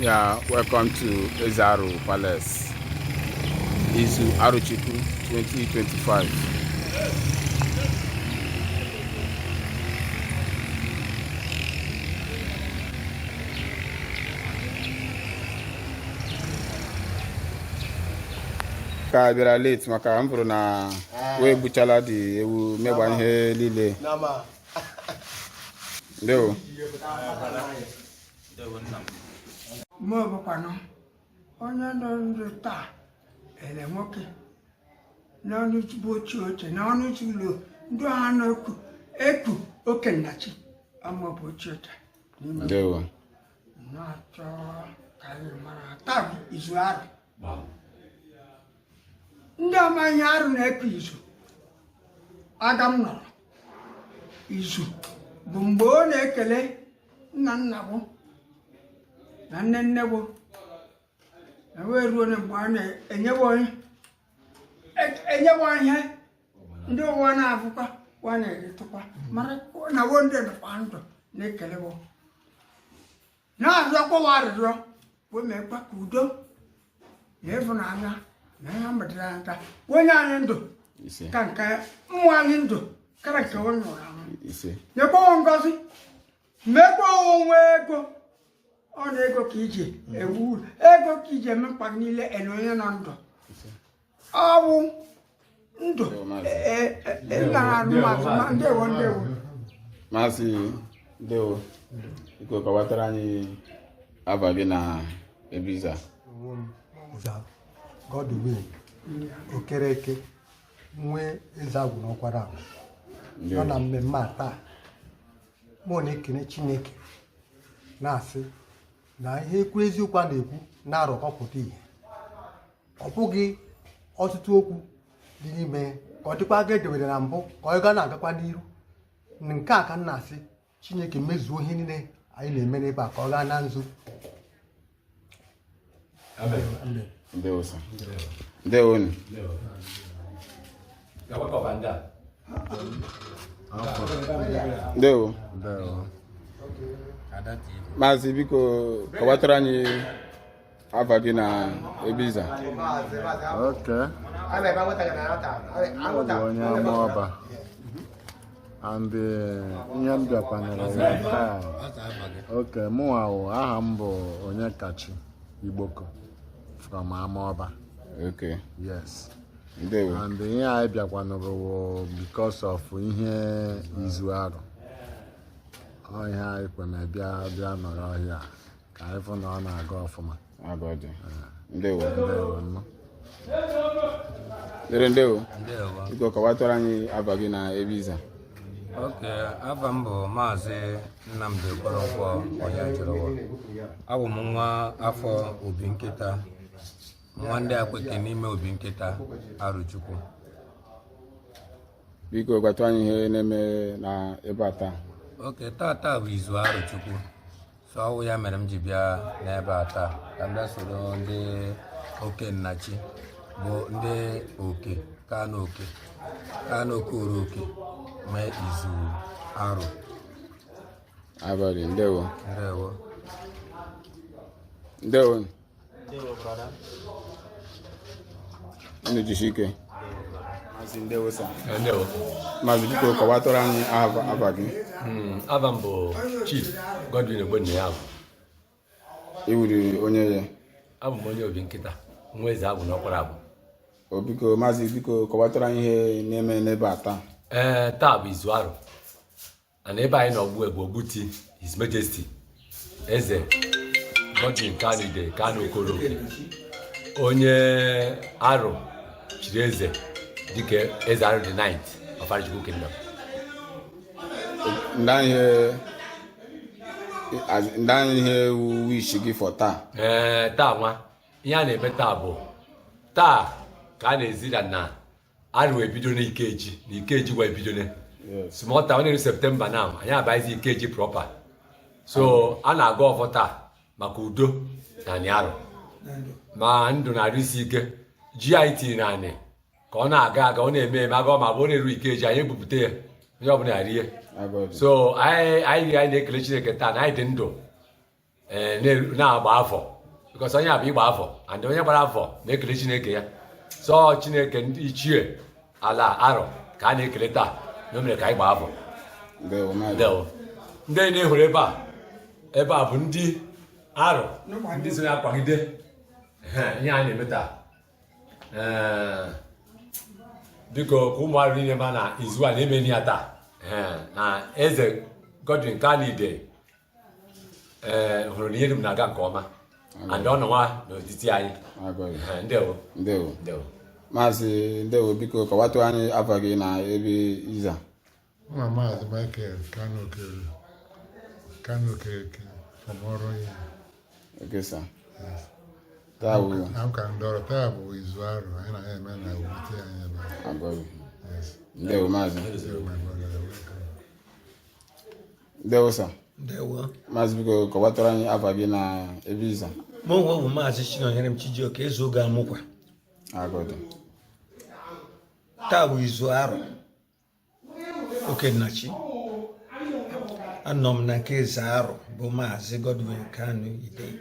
Yeah, welcome to Eze Aro Palace. Izu Arochukwu 2025. Ka bịara late maka m fụrụ na wee gbuchala dị ewu megba ihe niile. Ndewo. Mụ bụkwanụ onye nọ ndụ taa ele nwoke n'ọnụ bụ ochie oche n'ọnụ ụlọ ndị ha na-eku eku oke nnachi ọmụ bụ ochie oche n'ime. Ndewo. Na-achọ ka anyị mara taa bụ izu arụ. Ndị ama ihe arụ na-eku izu aga m nọrọ izu bụ mgbe ọ na-ekele nna nna bụ na nne nne bụ na wee ruo na mgbe a na-enyewe enyewe ihe ndị ụwa na-afụkwa wa na-eritụkwa mara na wo ndị nọkwa ndụ na-ekelewo na-arịọkwa wa arịrịọ wee meekwa ka udo na ịfụnanya na ihe metụrụ anyị aka onye anyị ndụ Ise. ka nke mmụọ anyị ndụ kara nke onye nwụrụ anwụ. Ise. Nyekwa ngọzi, mekwa onwe ego ọ na ego ka iji ewu ego ka iji eme mkpa gị niile ene onye nọ ndụ ọwụ ndụ. Nara arụ maazị ma ndewo ndewo. Maazị, ndewo. Biko kọwatara anyị ava gị na ebiza. Godwin Okereke, nwee eze agwụ n'ọkwara ahụ nọ na mmemme a taa. Mụ na-ekene Chineke na-asị na ihe ekwu eziokwu a na-ekwu na-arọkọpụta ihe ọ bụghị ọtụtụ okwu dị n'ime ka ọ dịkwa aga edewere na mbụ ka ọ ga na-agakwa n'iru. Nke a ka m na-asị Chineke mezuo ihe niile anyị na-eme n'ebe a ka ọ gaa na nzu. Amen. Ndewo sir. Ndewo nu. Ndewo. Maazị, biko kọwatara anyị afa gị na ebiza. Okay. Ọ bụ onye Amaọba. And ihe m bịakwanere ya taa. Okay, mụnwa wụ aha m bụ Onyekachi Igboko from Amaọba. Yes. Ndewo. And ihe anyị bịakwanụrụ wụ because of ihe izu arụ. Ọ ihe anyị kweme bịa bịa nọrọ ọhịa ka anyị fụ na ọ na-aga ọfụma. Agọdị. Ndewo. Ndewo nnọọ. Dere ndewo. Ndewo. Biko kọwatara anyị afa gị na ebiza. Ok, afa m bụ Maazị Nnamdi Okoronkwo Onyejirowo. Abụ m nwa afọ Obi Nkịta, nwa ndị Akweke n'ime Obi Nkịta Arụchukwu. Biko gwatụ anyị ihe na-eme na ebe a taa. Ok, tata bụ izu Arụchukwu. So ọwụ ya mere m ji bịa n'ebe a taa ka m bịa soro ndị oke nnachi bụ ndị oke Kanu oke Kanu Okoro oke mee izu arụ. Abalị ndewo. Ndewo. Ndewo. Unu jisi ike. Maazị, ndewo sir. Ndewo. Maazị, biko kọwatara anyị afa gị. Ava m bụ Chief Godwin Ogbonnaya. Iwuri onye ya? Abụ m onye Obi Nkịta, nwa eze agwụ n'ọkwara abụ. O biko maazị, biko kọwatara anyị ihe na-eme n'ebe a taa. Ee, taa bụ izu arụ na ebe anyị nọ ugbu a bụ Ogbuti His Majesty Eze Godwin Kanu Ide Kanu Okoro Oke, onye arụ chiri eze dịka eze arụ the ninth of Arochukwu Kingdom. Ndị anyị ihe wish gị for taa? Ee, taa nwa ihe a na-eme taa bụ taa ka a na-ezira na arụ ebido n'Ikeji na Ikeji gwa ebidone small time ọ na-eru September now anyị abaghịzi Ikeji proper, so a na-agọ ọfọ taa maka udo na anị arụ ma ndụ na-arụ isi ike ji anyị tiri na anị ka ọ na-aga aga ọ na-eme eme aga ma bụ ọ na-eru Ikeji anyị ebupụta ya onye ọbụla rie. Agọdị. So anyị anyị anyị na-ekele Chineke taa na anyị dị ndụ. Ee, na-agba afọ, because onye a bụ ịgba afọ, and onye gbara afọ na-ekele Chineke ya. So Chineke, ndị ichie ala Arọ ka a na-ekele taa na o mere ka anyị gbaa afọ. Ndewo, maazị. Ndewo. Ndị niile hụrụ ebe a, ebe a bụ ndị Arọ, ndị so na-akwagide ihe a na-eme taa. Ee, biko, ka ụmụ Arọ niile ma na izu a na-eme ya taa. Ee, na Eze Godwin Kanu Idei, ee, hụrụ na ihe dum na-aga nke ọma, and ọ nọ nwa n'etiti anyị. Agọghị. Ee, ndewo. Ndewo. Ndewo. Maazị, ndewo. Biko, kọwatụ anyị afa gị na ebe iza. Nwa Maazị Michael Kanu Okere, Kanu Okereke from Ọrọnyi. Okay, sir. Taa bụ Na m ka ndọrọ taa bụ izu Arọ anyị na-eme na owute anyị ebe a. Agọghị. Yes. Ndewo, maazị. So my brother, you're welcome. Ndewo, sir. Ndewo. Maazị, biko, kọwatụrụ anyị afa gị na ebe iza. Mụ onwe bụ Maazị Chinonyere m Chijioke Eze Oge Amụkwa. Agọdị. Taa bụ izu Arọ Okennachi. Anọ m na nke eze Arọ bụ Maazị Godwin Kanu Idei.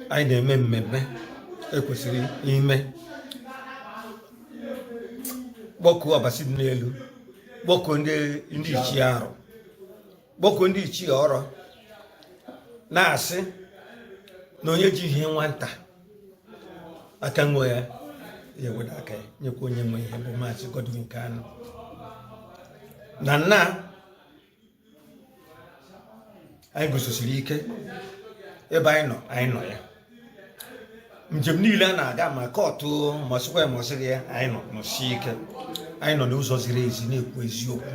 Anyị na-eme mmemme ekwesịrị ime, kpọkuo Ọbasi dị n'elu, kpọkuo ndị ichie Arọ, kpọkuo ndị ichie ọrọ, na-asị na onye ji ihe nwata aka nwe ya, ya eweda aka ya nyekwa onye nwe ihe, bụ Maazị Godwin Kanu. Na nna anyị guzosiri ike ebe anyị nọ, anyị nọ ya. Njem niile a na-aga, ma kọtụ, ma ọsịkwa ya ma ọsịghị ya, anyị nọ nọsie ike. Anyị nọ n'ụzọ ziri ezi, na-ekwu eziokwu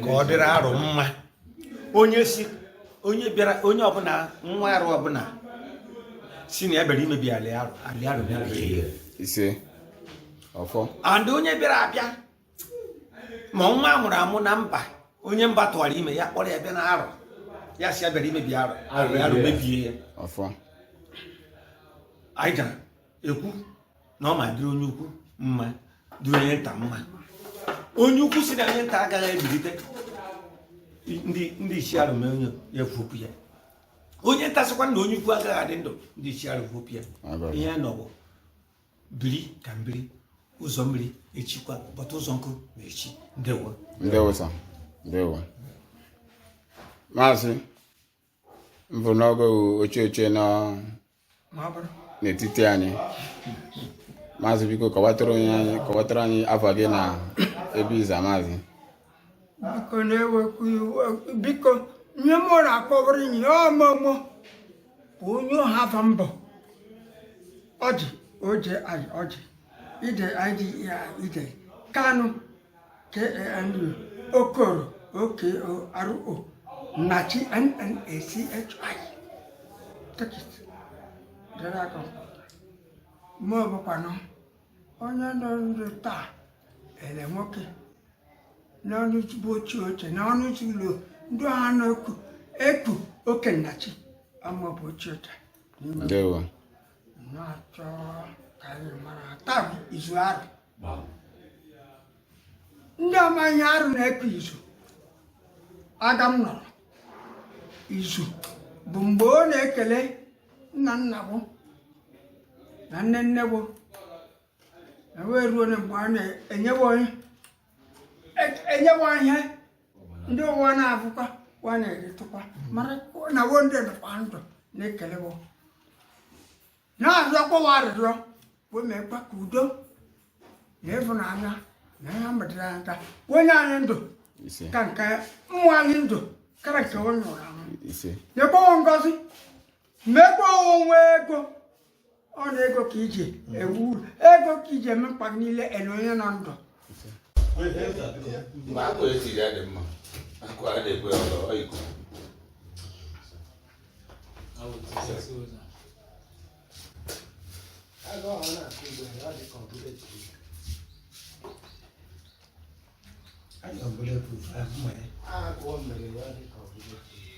ka ọ dịrị Arụ mma. Onye si, onye bịara, onye ọbụla, nwa Arụ ọbụla si na ya bịara imebi ali Arụ, ali Arụ mebie ya. Ise, ọfọ. And onye bịara abịa, ma nwa amụrụ amụ na mba, onye mba tụwara ime ya, kpọrọ ya bịa na Arụ, ya si ya bịara imebi Arụ, Arụ Arụ mebie ya. mebie ya. Ọfọ. Anyị gara ekwu na ọ ma dịrị onye ukwu mma, dịrị onye nta mma. Onye ukwu si na onye nta agaghị ebilite, ndị isi Arụ mee onye ya vopụ ya. Onye nta sịkwa na onye ukwu agaghị adị ndụ, ndị isi Arụ vopụ ya. Agọghị. Ihe nọ bụ biri ka mbiri ụzọ mmiri echikwa bọta ụzọ nkụ ma echi. Ndewo. Ndewo, sir. Ndewo, maazị. Mbụ n'oge ochie ochie nọ Ma ọ bụrụ n'etiti anyị. Maazị, biko, kọwatụrụ anyị, kọwatụrụ anyị afa gị na ebe iza, maazị. Biko, na-ewekwu iwe, biko, ihe mụ na-akpọbụrụ enyi ya ọmụmụ bụ onye ọha afa mbọ ọjị oje ayi ọjị ide ide ide Kanu Kanu Okoro Okoro Nnachi Nnachi. Take it dere aka. Mụ bụkwanụ onye nọ ndụ taa, ele nwoke n'ọnụ bụ ochie oche n'ọnụ ụlọ ndị ọha na-eku eku Okennachi ama bụ ochie oche n'ime. Ndewo. Na-achọ ka anyị mara taa bụ izu Arụ. Ndị amaghị arụ na-eku izu aga m nọrọ izu bụ mgbe ọ na-ekele nna nna bụ na nne nne bụ na wee ruo na mgbe a na-enyewe onye enyewe ihe ndị ụwa na-abụkwa wa na-eritụkwa mara na wo ndị nọkwa ndụ na-ekelewo na-arịọkwa wa arịrịọ wee meekwa ka udo na ịfụnanya na ihe metụrụ anyị aka onye anyị ndụ Ise. ka nke mmụọ anyị ndụ kara nke onye nwụrụ anwụ. Ise. Nyekwawo ngọzi, mekwa onwe ego ọ na ego ka iji ewu uru, ego ka iji eme mkpa gị niile ele onye nọ ndụ. Mgbe akwa esiri ya dị mma, akwa a na-ekwe ọzọ ọ iko. Anyị ọ bulletproof, ahụ ma ya. Agụọ mere ya dị ka bulletproof.